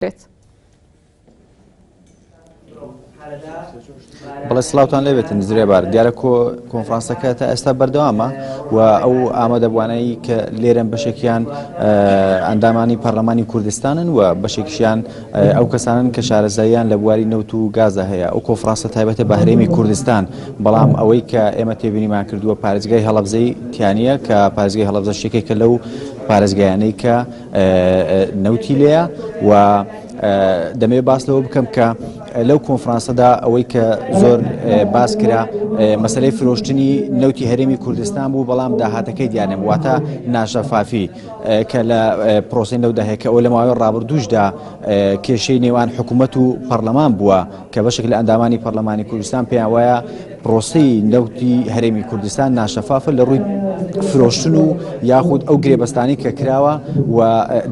دەکرێت. بەڵێ سڵاوتان لێبێتن زرێبار دیارە کۆ کۆنفرانسەکە تا ئێستا بەردەوامە و ئەو ئامادەبووانەی کە لێرەن بەشێکیان ئەندامانی پەرلەمانی کوردستانن و بەشێکیشیان ئەو کەسانن کە شارەزاییان لە بواری نەوت و گازە هەیە ئەو کۆنفرانسە تایبەتە بە هەرێمی کوردستان بەڵام ئەوەی کە ئێمە تێبینیمان کردووە پارێزگای هەڵەبزەی تیانە کە پارێزگای هەڵەبزە شتێکێکە لەو پارێزگایانەی کە نەوتی لێیە و دەمەوێت باس لەوە بکەم کە لەو کۆنفرانسەدا ئەوەی کە زۆر باس کرا مەسلەی فرۆشتنی نەوتی هەرێمی کوردستان بوو بەڵام داهاتەکەی دیارنەبوو واتە ناشەفافی کە لە پرۆسەی نەوتدا هەیە کە ئەوە لە ماوەی ڕابردووشدا کێشەی نێوان حکوومەت و پەرلەمان بووە کە بەشێک لە ئەندامانی پەرلەمانی کوردستان پێیان وایە پرۆسەی نەوتی هەرێمی کوردستان ناشەفافە لە ڕووی فرۆشتن و یاخود ئەو گرێبەستانی کە کراوە و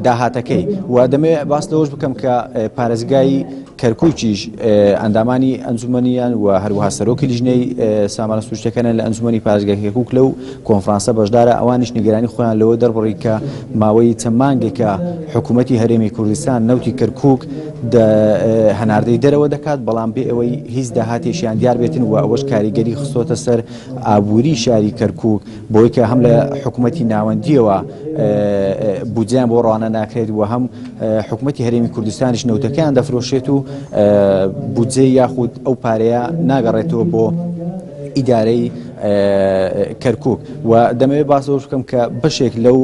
داهاتەکەی و دەمەوێت باس لەوەش بکەم کە پارێزگای کەرکوکیش ئەندامانی ئەنجومەنیان و هەروەها سەرۆکی لیژنەی سامانە سروشتەکانیان لە ئەنجومەنی پارێزگای کەرکوک لەو کۆنفرانسە بەشدارە ئەوانیش نیگەرانی خۆیان لەوە دەربڕی کە ماوەی چەند مانگێکە حکوومەتی هەرێمی کوردستان نەوتی کەرکوک هەناردەی دەرەوە دەکات بەڵام بێ ئەوەی هیچ داهاتێکیان دیار بێتن و ئەوەش کاریگەری خستۆتە سەر ئابووری شاری کەرکوک بۆی کە هەم لە حکوومەتی ناوەندیەوە بودجەیان بۆ ڕوانە ناکرێت و هەم حکوومەتی هەرێمی کوردستانیش نەوتەکەیان دەفرۆشێت و بودجەی یاخود ئەو پارەیە ناگەڕێتەوە بۆ ئیدارەی کەرکک و دەمەوێت باس لەوەش بکەم کە بەشێک لەو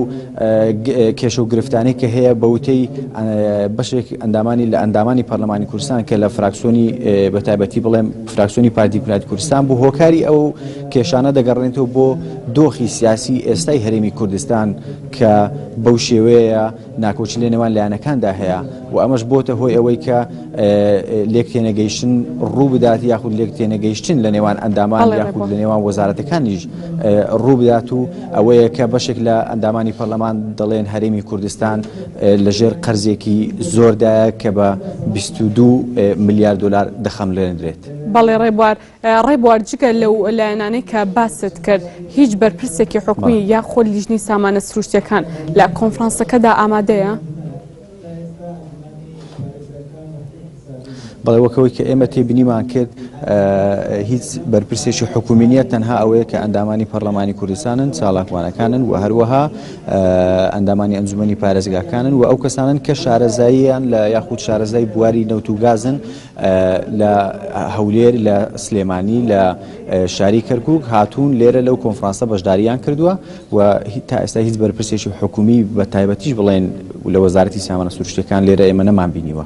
کێشە و گرفتانەی کە هەیە بەوتەی بەشێک ئەندامانی لە ئەندامانی پەرلەمانی کوردستان کە لە فراکسۆنی بە تایبەتی بڵێم فراکسۆنی پارتی دیموکراتی کوردستان بوو هۆکاری ئەو کێشانە دەگەڕێنێتەوە بۆ دۆخی سیاسی ئێستای هەرێمی کوردستان کە بەو شێوەیە ناکۆکی لە نێوان لایەنەکاندا هەیە و ئەمەش بۆتە هۆی ئەوەی کە لێک تێنەگەیشتن ڕوو بدات یاخود لێک تێنەگەیشتن لە نێوان ئەندامان یاخود لە نێوان وەزارەتەکانیش ڕوو بدات و ئەوەیە کە بەشێک لە ئەندامانی پەرلەمان دەڵێن هەرێمی کوردستان لەژێر قەرزێکی زۆردایە کە بە 22 ملیار دلار دەخەملێنرێت. بەڵێ ڕێبوار ڕێبوار جگە لەو لایەنانەی کە باست کرد هیچ بەرپرسێکی حکومی یاخود لیژنەی سامانە سروشتیەکان لە کۆنفرانسەکەدا ئامادەیە؟ بەڵێ وەک ئەوەی کە ئێمە تێبینیمان کرد هیچ بەرپرسێکی حکومی نییە تەنها ئەوەیە کە ئەندامانی پەرلەمانی کوردستانن چالاکوانەکانن و هەروەها ئەندامانی ئەنجومەنی پارێزگاکانن و ئەو کەسانن کە شارەزاییان لە یاخود شارەزای بواری نەوت و گازن لە هەولێر لە سلێمانی لە شاری کەرکک هاتوون لێرە لەو کۆنفرانسە بەشداریان کردووە و تا ئێستا هیچ بەرپرسێکی حکومی بە تایبەتیش بڵێن لە وەزارەتی سامانە سروشتەکان لێرە ئێمە نەمان بینیوە.